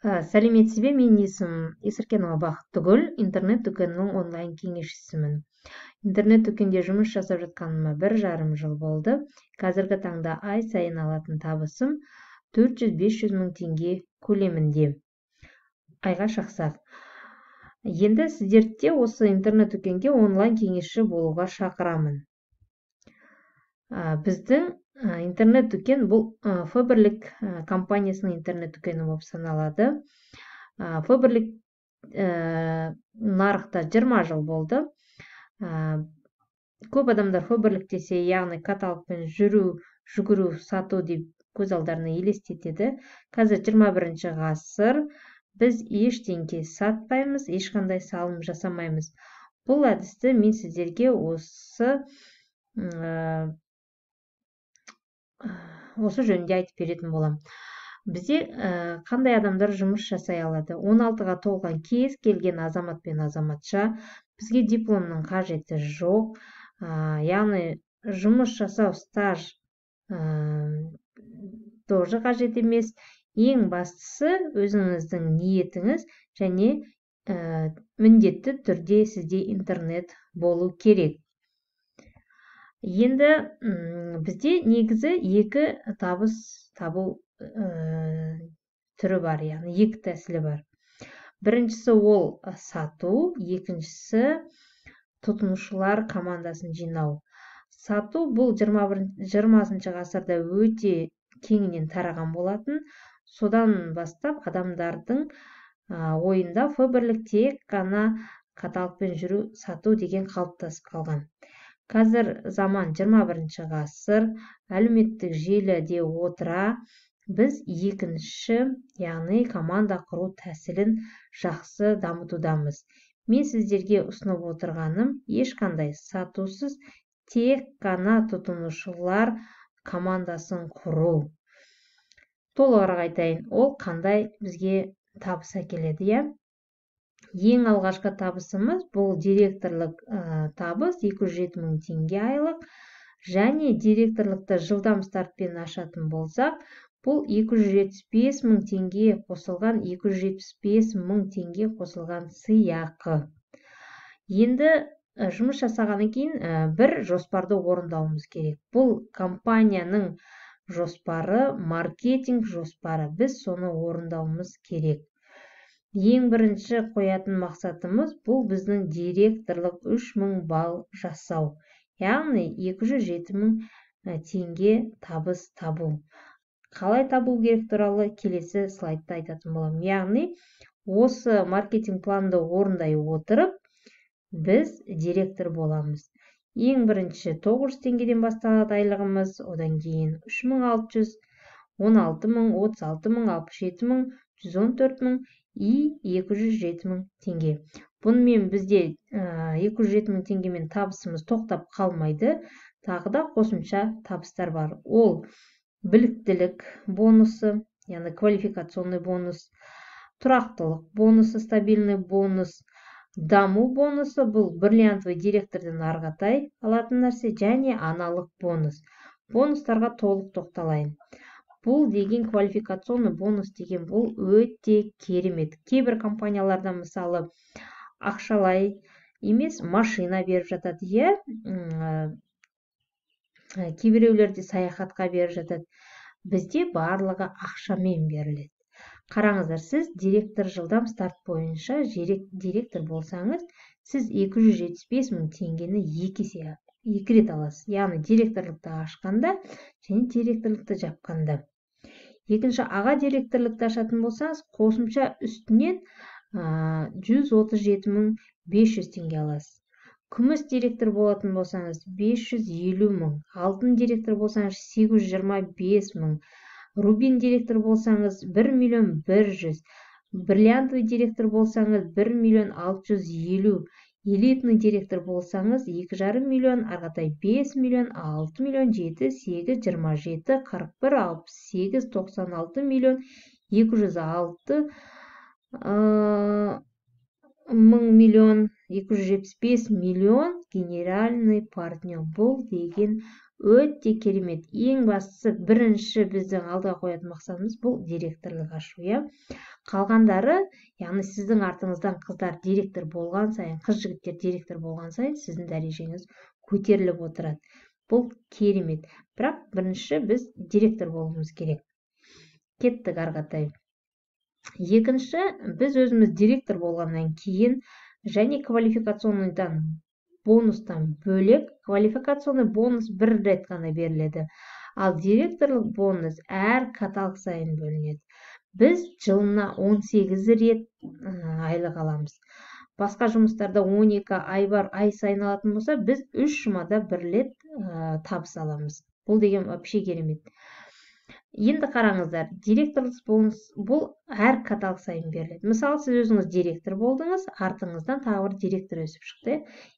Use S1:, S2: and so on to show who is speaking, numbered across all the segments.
S1: Сәлеметсіз бе? Менің есімім Есіркенова Бақыттыгүл, интернет дүкенінің онлайн кеңесшісімін. Интернет дүкенде жұмыс жасап жатқаныма 1,5 жыл болды. Қазіргі таңда ай сайын алатын табысым 400-500 мың теңге көлемінде. Айға шақсақ. Енді сіздерді де осы интернет дүкенге онлайн кеңесші болуға шақырамын. Біздің интернет дүкен бұл Фаберлик компаниясының интернет дүкені болып саналады. Фаберлик нарықта 20 жыл болды. Көп адамдар Фаберлик десе, яғни каталогпен жүру, жүгіру, сату деп көз алдарына елестетеді. Қазір 21 ғасыр, біз ештеңке сатпаймыз, ешқандай салым жасамаймыз. Бұл әдісті мен сіздерге осы жөнінде айтып беретін боламын. Бізде қандай адамдар жұмыс жасай алады? 16-ға толған кез келген азамат пен азаматша, бізге дипломның қажеті жоқ, яғни жұмыс жасау стаж тоже қажет емес. Ең бастысы өзіңіздің ниетіңіз және міндетті түрде сізде интернет болу керек. Енді бізде негізі екі табыс табу түрі бар, яғни екі тәсілі бар. Біріншісі ол сату, екіншісі тұтынушылар командасын жинау. Сату бұл 20-шы ғасырда өте кеңінен тараған болатын. Содан бастап адамдардың ойында Фаберлик тек қана каталогпен жүру, сату деген қалыптасып қалған. Қазір заман 21 ғасыр, әлеуметтік желіде отыра біз екінші, яғни команда құру тәсілін жақсы дамытудамыз. Мен сіздерге ұсынып отырғаным ешқандай сатусыз тек қана тұтынушылар командасын құру. Толығырақ айтайын, ол қандай бізге табыс әкеледі, иә? Ең алғашқы табысымыз бұл директорлық табыс 207 мың теңге айлық, және директорлықты жылдам стартпен ашатын болсақ, бұл 275 мың теңге қосылған, 275 мың теңге қосылған сыйақы. Енді жұмыс жасағаннан кейін бір жоспарды орындауымыз керек. Бұл компанияның жоспары, маркетинг жоспары. Біз соны орындауымыз керек. Ең бірінші қоятын мақсатымыз бұл біздің директорлық 3000 балл жасау, яғни 207 мың теңге табыс табу. Қалай табу керек туралы келесі слайдта айтатын боламын. Яғни осы маркетинг планды орындай отырып, біз директор боламыз. Ең бірінші 900 теңгеден басталады айлығымыз, одан кейін 3600, 16000, 36000, 67000, 114000 и 207 мың теңге. Бұнымен бізде 207 мың теңгемен табысымыз тоқтап қалмайды. Тағы да қосымша табыстар бар. Ол біліктілік бонусы, яғни квалификационный бонус, тұрақтылық бонусы, стабильный бонус, даму бонусы, бұл бриллиантовый директорден ары қаратай алатын нәрсе, және аналық бонус. Бонустарға толық тоқталайын. Бұл деген квалификационный бонус деген бұл өте керемет. Кейбір компанияларда мысалы ақшалай емес машина беріп жатады, иә? Кейбіреулерде саяхатқа беріп жатады. Бізде барлығы ақшамен беріледі. Қараңыздар, сіз директор жылдам старт бойынша директор болсаңыз, сіз 275 мың теңгені екі рет аласыз. Яғни директорлықты ашқанда және директорлықты жапқанда. Екінші аға директорлықты ашатын болсаңыз, қосымша үстінен 137 мың 500 теңге аласыз. Күміс директор болатын болсаңыз 550 мың, алтын директор болсаңыз 825 мың, рубин директор болсаңыз 1 миллион 100, бриллиантовый директор болсаңыз 1 миллион 650, элитный директор болсаңыз 2,5 миллион, ары қаратай 5 миллион, 6 миллион, 7, 8, 27, 41, 68, 96 миллион, 206 мың миллион, 275 миллион генеральный партнер. Бұл деген Өте керемет. Ең бастысы, бірінші біздің алдыға қоятын мақсатымыз бұл директорлық ашу, иә. Қалғандары, яғни сіздің артыңыздан қыздар директор болған сайын, қыз жігіттер директор болған сайын сіздің дәрежеңіз көтеріліп отырады. Бұл керемет. Бірақ бірінші біз директор болуымыз керек. Кеттік ары қаратай. Екінші, біз өзіміз директор болғаннан кейін және квалификационныйдан бонустан бөлек, квалификационный бонус бір рет қана беріледі, ал директорлық бонус әр каталог сайын бөлінеді. Біз жылына 18 рет айлық аламыз. Басқа жұмыстарда 12 ай бар, ай сайын алатын болса, біз 3 жұмада бір рет табыс аламыз. Бұл деген вообще керемет. Енді қараңыздар, директорлық бонус бұл әр каталог сайын беріледі. Мысалы, сіз өзіңіз директор болдыңыз, артыңыздан тағы бір директор өсіп шықты.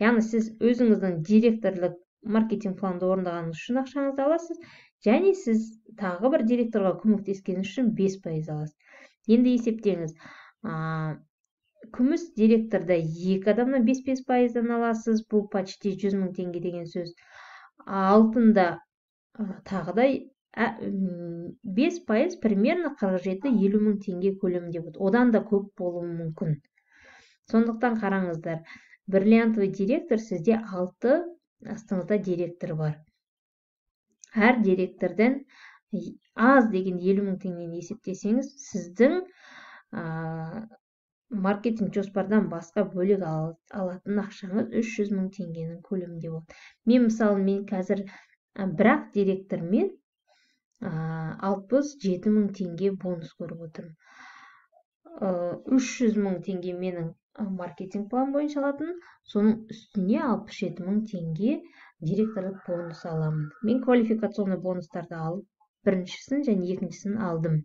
S1: Яғни сіз өзіңіздің директорлық маркетинг планды орындағаныңыз үшін ақшаңызды аласыз, және сіз тағы бір директорға көмектескеніңіз үшін 5% аласыз. Енді есептеңіз, күміс директорда екі адамнан 5-5 пайыздан аласыз, бұл почти 100 мың теңге деген сөз. Алтында тағы да 5%, примерно 47-50 мың теңге көлемінде болады, одан да көп болуы мүмкін. Сондықтан қараңыздар, бриллиантовый директор, сізде алты астыңызда директор бар. Әр директорден аз деген 50 мың теңгені есептесеңіз, сіздің маркетинг жоспардан басқа бөлек алатын ақшаңыз 300 мың теңгенің көлемінде болады. Мен, мысалы, мен қазір бірақ директормен 67 мың теңге бонус көріп отырмын. 300 мың теңге менің маркетинг план бойынша алатын, соның үстіне 67 мың теңге директорлық бонус аламын. Мен квалификационный бонустарды алып, біріншісін және екіншісін алдым.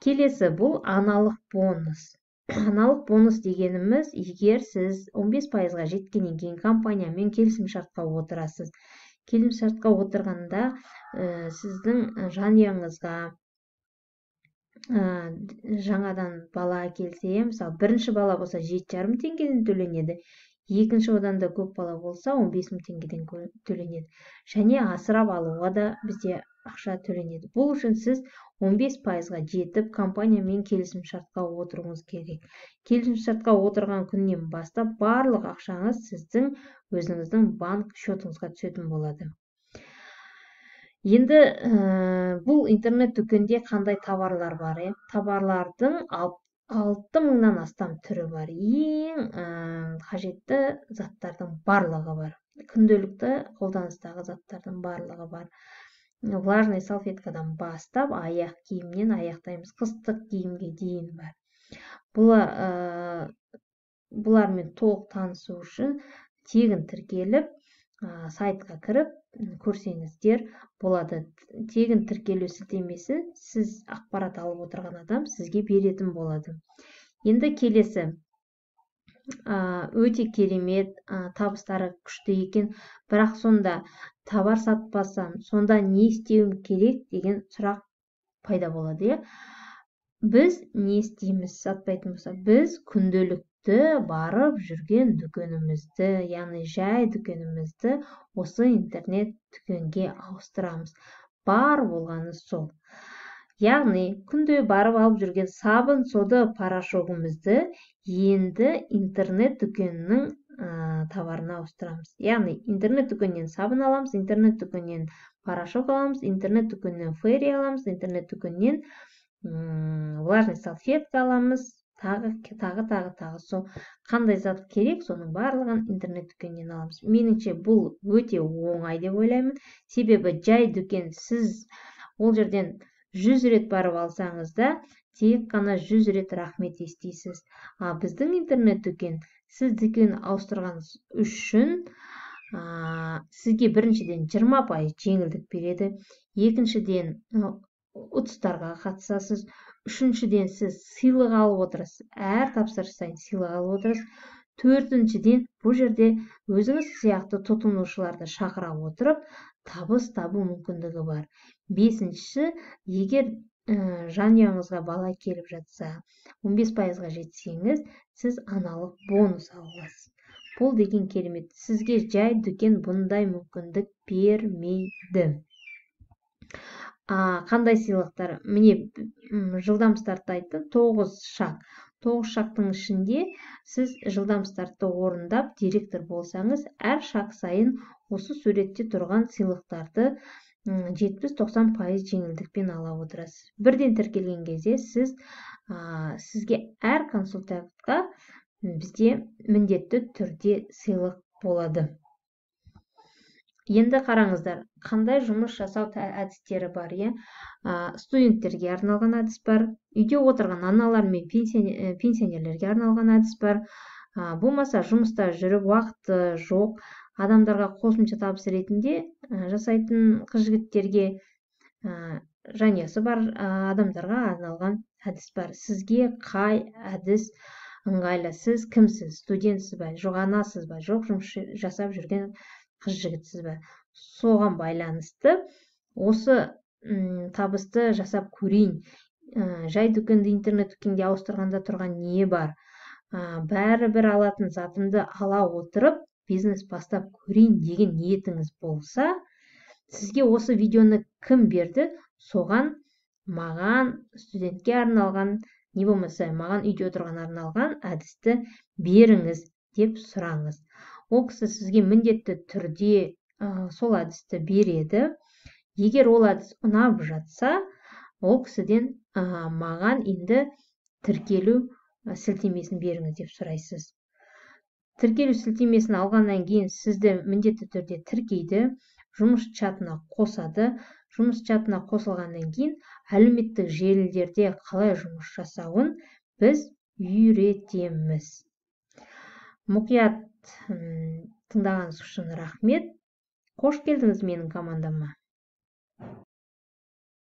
S1: Келесі бұл аналық бонус. Аналық бонус дегеніміз, егер сіз 15 пайызға жеткеннен кейін компаниямен келісімшартқа отырасыз. Келісімшартқа отырғанда сіздің жанұяңызға жаңадан бала келсе, мысалы, бірінші бала болса, 7,5 теңгеден төленеді, екінші, одан да көп бала болса, 15 мың теңгеден төленеді және асырап алуға да бізде ақша төленеді. Бұл үшін сіз 15 пайызға жетіп, компаниямен келісімшартқа отыруыңыз керек. Келісімшартқа отырған күннен бастап барлық ақшаңыз сіздің өзіңіздің банк счетыңызға түсетін болады. Енді бұл интернет дүкенде қандай товарлар бар? Иә, товарлардың 6000-нан астам түрі бар. Ең қажетті заттардың барлығы бар, күнделікті қолданыстағы заттардың барлығы бар. Влажный салфеткадан бастап, аяқ киімнен аяқтаймыз, қыстық киімге дейін бар. Бұл бұлармен толық танысу үшін тегін тіркеліп, сайтқа кіріп көрсеңіздер болады. Тегін тіркелу сілтемесін сіз ақпарат алып отырған адам сізге беретін болады. Енді келесі, өте керемет, табыстары күшті екен, бірақ сонда товар сатпасам, сонда не істеуім керек деген сұрақ пайда болады, иә. Біз не істейміз сатпайтын болса? Біз күнделікті барып жүрген дүкенімізді, яғни жай дүкенімізді осы интернет дүкенге ауыстырамыз. Бар болғаны сол. Яғни күнде барып алып жүрген сабын, сода, порошогымызды енді интернет дүкенінің товарына ауыстырамыз. Яғни интернет дүкеннен сабын аламыз, интернет дүкеннен порошок аламыз, интернет дүкеннен Фейри аламыз, интернет дүкеннен влажный салфетка аламыз, тағы, тағы, тағы, тағы. Сол қандай зат керек, соның барлығын интернет дүкеннен аламыз. Меніңше, бұл өте оңай деп ойлаймын. Себебі жай дүкен, сіз ол жерден 100 рет барып алсаңыз да, тек қана 100 рет рахмет естисіз. А біздің интернет дүкен, сіз дүкен ауыстырғаныңыз үшін сізге біріншіден 20% жеңілдік береді, екіншіден ұтыстарға қатысасыз, үшіншіден сіз сыйлық алып отырасыз, әр тапсырыс сайын сыйлық алып отырасыз, төртіншіден бұл жерде өзіңіз сияқты тұтынушыларды шақыра отырып, табыс табу мүмкіндігі бар, бесіншісі, егер жанұяңызға бала келіп жатса, 15 пайызға жетсеңіз, сіз аналық бонус ала аласыз. Бұл деген керемет. Сізге жай дүкен бұндай мүмкіндік бермейді. Қандай сыйлықтар? Міне, жылдам стартты айттым. 9 шаг. 9 шагтың ішінде сіз жылдам стартты орындап директор болсаңыз, әр шаг сайын осы суретте тұрған сыйлықтарды 70-90% жеңілдікпен ала отырасыз. Бірден тіркелген кезде сізге әр консультантқа бізде міндетті түрде сыйлық болады. Енді қараңыздар, қандай жұмыс жасау әдістері бар, иә? Студенттерге арналған әдіс бар, үйде отырған аналар мен пенсионерлерге арналған әдіс бар, болмаса жұмыста жүріп уақыты жоқ адамдарға қосымша табыс ретінде жасайтын қыз жігіттерге, жанұясы бар адамдарға арналған әдіс бар. Сізге қай әдіс ыңғайлы? Сіз кімсіз? Студентсіз ба? Жоқ, анасыз ба? Жоқ, жұмыс жасап жүрген қыз жігітсіз бе? Соған байланысты осы табысты жасап көрейін. Жай дүкенді интернет дүкенге ауыстырғанда тұрған не бар? Бәрібір алатын затымды ала отырып бизнес бастап көрейін деген ниетіңіз болса, сізге осы видеоны кім берді, соған маған студентке арналған, не болмаса маған үйде отырған арналған әдісті беріңіз деп сұраңыз. Ол кісі сізге міндетті түрде сол әдісті береді. Егер ол әдіс ұнап жатса, ол кісіден маған енді тіркелу сілтемесін беріңіз деп сұрайсыз. Тіркелу сілтемесін алғаннан кейін сізді міндетті түрде тіркейді, жұмыс чатына қосады. Жұмыс чатына қосылғаннан кейін әлеуметтік желілерде қалай жұмыс жасауын біз үйретеміз. Мұқият тыңдағаныңыз үшін рахмет. Қош келдіңіз менің командама.